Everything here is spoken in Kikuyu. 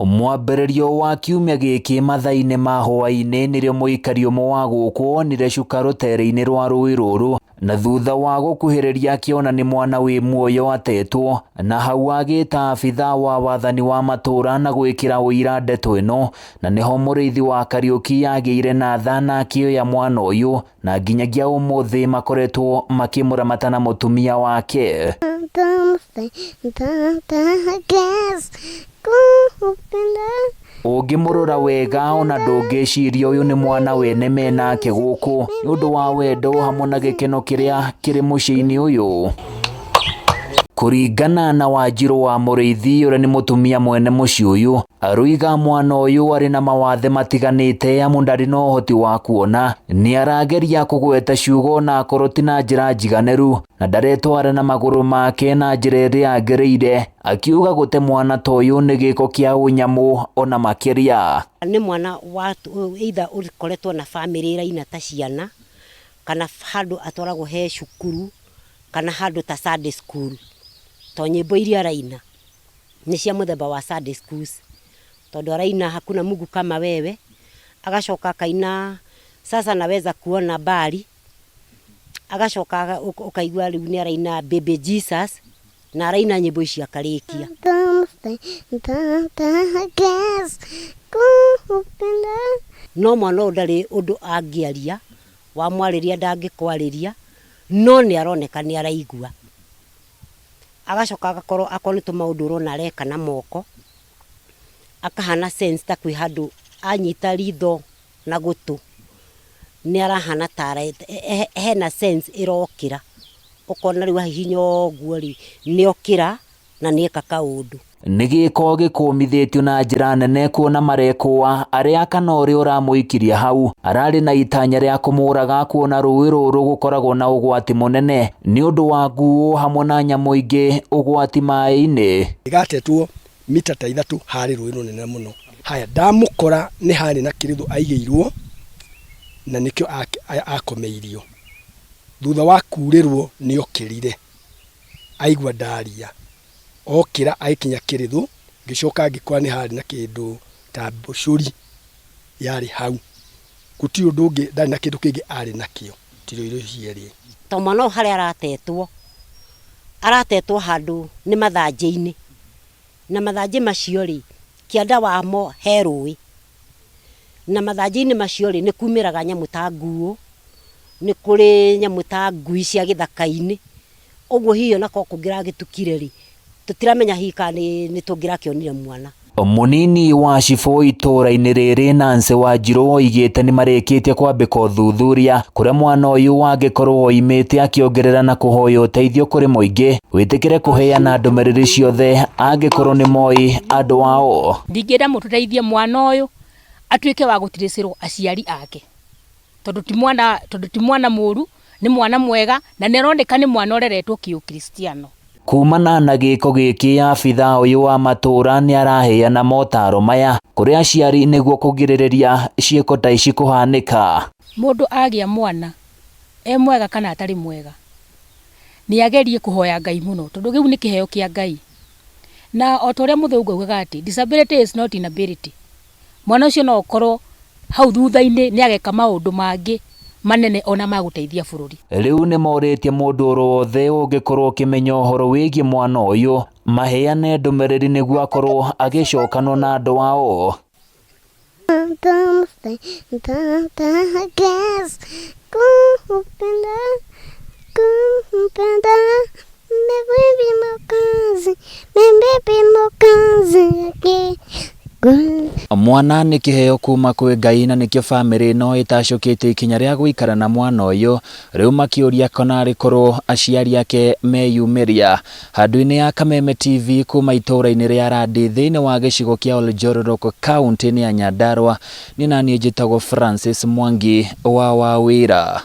Mwambĩrĩrio wa kiumia gĩkĩ mathaa-inĩ ma hwaĩ-inĩ nĩrĩo mũikari ũmwe wa gũkũ onire cuka rũtere-inĩ rwa rũĩ rũrũ na thutha wa gũkuhĩrĩria akĩona nĩ mwana wĩ muoyo atetwo na hau agĩta abithaa wa wathani wa matũra na gwĩkĩra ũira ndeto ĩno na nĩho mũrĩithi wa Kariũki agĩire na tha na akĩoya mwana ũyũ na nginyagia ũmũthĩ makoretwo makĩmũramata na mũtumia wake. Ũngĩmũrora wega ona ndũngĩciria ũyũ nĩ mwana wene menake gũkũ nĩ ũndũ wa wendo hamwe na gĩkeno kĩrĩa kĩrĩ mũciĩ-inĩ ũyũ. Kũringana na Wanjirũ wa Mũrĩithi ũrĩa nĩ mũtumia mwene mũciĩ ũyũ, aroiga mwana ũyũ arĩ na mawathe matiganĩte amu ndarĩ na ũhoti wa kuona. Nĩ arageria kũgweta ciugo na akorwo ti na njĩra njiganĩru na ndaretwara na magũrũ make na njĩra ĩrĩa yagĩrĩire, akiuga gũte mwana ta ũyũ nĩ gĩko kĩa ũnyamũ ona makĩria. Nĩ mwana wa either ũkoretwo na bamĩrĩ ĩraina ta ciana, kana handũ atwaragwo he cukuru, kana handũ ta Sunday school. To nyĩmbo iria araina nĩ cia mũthemba wa Sunday schools. Tondũ araina hakuna Mungu kama wewe, agacoka akaina sasa naweza kuona mbali, agacoka ũkaigua rĩu nĩ araina baby Jesus, na araina nyĩmbo ici akarĩkia. No mwana ũyũ ndarĩ ũndũ angĩaria, wamwarĩria ndangĩkwarĩria, no nĩ aroneka nĩ araigua. Agacoka agakorwo akorwo nĩ tũmaũndũ ũrona areka na moko, akahana sense ta kwĩ handũ anyita ritho na gũtũ, nĩ arahana ta hena sense ĩrokĩra, ũkona rĩu ahihinya ũguo rĩ, nĩ okĩra na nĩ eka kaũndũ. Nĩ gĩko gĩkũmithĩtio na njĩra nene kuona marekũa arĩa kana ũrĩa ũramũikirie hau ararĩ na itanya rĩa kũmũraga kuona rũĩ rũrũ gũkoragwo na ũgwati mũnene nĩ ũndũ wa nguo hamwe na nyamũ ingĩ ũgwati maĩ-inĩ. Gatetwo mita ta 3 harĩ rũĩ rũnene mũno. Haya, ndamũkora nĩ harĩ na kĩrĩthũ aigĩirwo na nĩkĩo akomeirio. Thutha wa kurĩrwo nĩ okĩrire aigua ndaria, okĩra agĩkinya kĩrĩthũ, ngĩcoka ngĩkora nĩ harĩ na kĩndũ ta mbũcũri yarĩ hau. Gũtirĩ ũndũ ũngĩ, ndarĩ na kĩndũ kĩngĩ arĩ nakĩo tiga irio cierĩ. To mwana ũyũ harĩa aratetwo, aratetwo handũ nĩ mathanjĩ-inĩ, na mathanjĩ macio rĩ, kĩanda wamo he rũĩ, na mathanjĩ-inĩ macio rĩ, nĩ kumĩraga nyamũ ta nguũ, nĩ kũrĩ nyamũ ta ngui cia gĩthaka-inĩ, ũguo hihi ona korwo kũngĩragĩtukire rĩ, tũtiramenya hihi kana nĩ tũngĩrakĩonire mwana. Mũnini wa cibũ itũũra-inĩ rĩrĩ Nancy Wanjirũ oigĩte nĩ marĩkĩtie kwambĩka ũthuthuria kũrĩa mwana ũyũ angĩkorwo oimĩte, akĩongerera na kũhoya ũteithio kũrĩ mũingĩ wĩtĩkĩre kũheana ndũmĩrĩri ciothe angĩkorwo nĩ moĩ andũ ao. Ndingĩenda mũtũteithie mwana ũyũ atuĩke wa gũtirĩcĩrwo aciari ake, tondũ ti mwana mũru, nĩ mwana mwega na nĩ aroneka nĩ mwana ũreretwo kĩũkristiano. Kumana na gĩko gĩkĩ abithaa ũyũ wa matũũra nĩ araheana motaro maya kũrĩ aciari nĩguo kũgirĩrĩria ciĩko ta ici kũhanĩka. Mũndũ agĩa mwana e mwega kana atarĩ mwega, nĩ agerie kũhoya Ngai mũno, tondũ kĩu nĩ kĩheo kĩa Ngai. Na o ta ũrĩa mũthũngũ augaga atĩ disability is not inability. Mwana ũcio no ũkorwo hau thutha-inĩ nĩ ageka maũndũ mangĩ manene ona ma gũteithia bũrũri. Rĩu nĩ morĩtie mũndũ oro wothe ũngĩkorwo ũkĩmenya ũhoro wĩgiĩ mwana ũyũ maheane ndũmĩrĩri nĩguo akorwo agĩcokanwo na andũ ao. Mwana nĩ kĩheo kuma kwĩ Ngai na nĩkĩo bamĩrĩ ĩno ĩtacũkĩte ikinya rĩa gũikara na mwana ũyũ, rĩu makĩũria kana arĩ korwo aciari ake meyumĩria. Handũ-inĩ ya Kameme TV kuma itũũra-inĩ rĩa Randi thĩinĩ wa gĩcigo kĩa Oljororok kaunti-inĩ ya Nyandarua, niĩ naniĩ njĩtagwo Francis Mwangi wa Wawĩra.